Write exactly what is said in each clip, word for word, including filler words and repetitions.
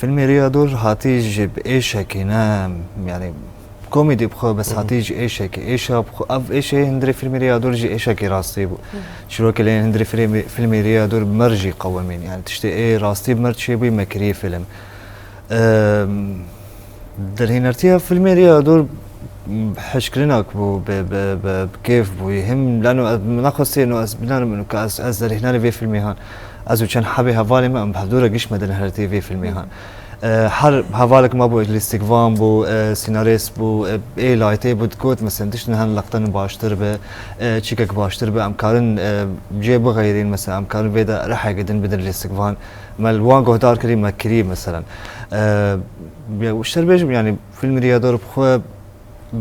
Filmê Riyador hatî ji bi êşekê ne, yani komedî bi xwe bes hatî ji êşekê. Êşa bi xwe, ev êşê hundirê filmê Riyador jî êşekê rastî bû. Çîrokê lê hundirê filmê, filmê Riyador mer jî qewemîn. Yani tiştê ê rastî mer çêbûyî me kirî film. Em, Derhênertiya filmê Riyador hişkirinak bû, bi, bi, bi, bi kêf bûyî. Him leno ez nexwestiyeno ez binerim ino ke ez, ez derhênerê vê filmê han. Ez û çend hebê hevalê me em hevdû re giş me derhênertiyê vê filmê han. E, her hevalek me bû, lîstikvan bû, e, sînarist bû, e, ê laytê bû, digot, mesela, tiştin hen leqten baştir be, e, çîkek baştir be, em karin, e, cê bixeyrîn, mesela, em karin vê de reheke din bidin lîstikvan. Me li wan guhdar kirî, me kirî, mesela. E, ya, û şer bêjim, yani, filmê Riyador bi xwe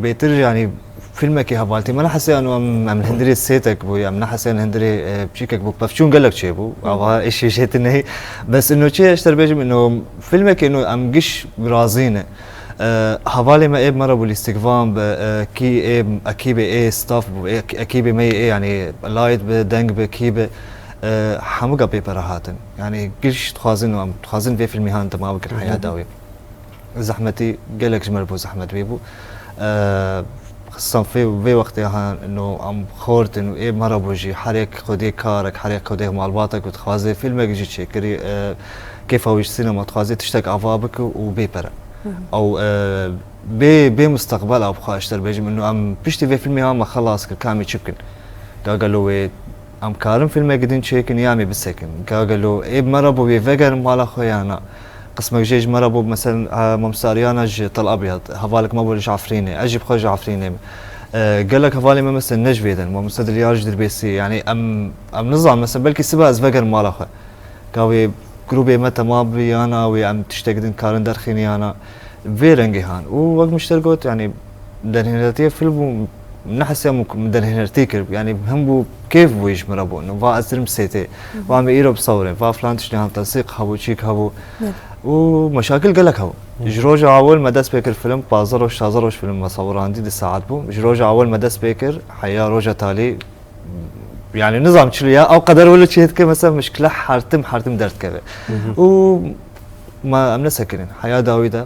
bêtir, yani, filmekî hevaltî me nehesiyan û em, em li hundirê sêtek bû, em nehesiyan hundirê, e, çîkek bû, pevçûn gelek çêbû, ava êşê jê tune ye. Bes ino çi ez ji te bêjim, ino filmekî ino em giş razî ne. E, hevalê me ê bi me re bû lîstikvan bi, e, kî ê ekîbê ê staff bû, ê ek-, ekîbê me yê ê, yani, light bi, deng bi, kî bi, e, hemû ga pê pere hatin. Yani, giş dixwazin û em dixwazin vê filmê han dema bikin heya dawî. Zehmetî gelek ji me re bû, zehmet wê bû. Eee, sanfê vê wextê ha, no, em xortin û ê me re bû jî, herêk xwedê karek, herêk xwedê malbatek û dixwazê filmek jî çêkirî, eee, kêfa wî ji sînema dixwazê tiştek ava bike û bê pere. Ew, eee, bê, bê musteqbel ew bixwe ji te bêjim, ino em piştî vê filmê ha me xelas kir, ka em ê çi bikin? Gagelo wê em karin filmekî din çêkin ya em ê bisekin. Gagelo ê bi me re bû wê vegerin mala xwe ya na? Qismek jê ji me re bû, mesela, e, Mamoste Aryana ji Tel Abyad, hevalek me bû ji Efrînê, ez jî bi xwe ji Efrînê me. E, gelek hevalê me, mesela, ne ji vê din, Mamoste Dilyar ji Dirbêsî, yani em, em nizanin, mesela, belkî sibe ez vegerim mala xwe. Ka wê grûbê me temam bi, yana wê em tiştek din karin derxînin yana vê rengê han. Û wek min ji te got, yani, derhênertiya film bû, nehesiya min ku min derhênertî kir. Yani, him bû kêf bûyî ji min re bû. Ino va ez dirim sêtê. Va me îro bisewirê. Va filan tiştê han, tensîq hebû, çîk hebû. Û meşakil gelek hebû. Ji roja awil me dest pê kir film, pazdeh roj, şazdeh roj film me sewirandî, di saet bû. Ji roja awil me dest pê kir, heya roja talî, yani, nizam çilo ya, ew qeder wilo çê dike, mesela, mişkile hertim, hertim derdikeve. Û me em nesekirin. Heya dawî de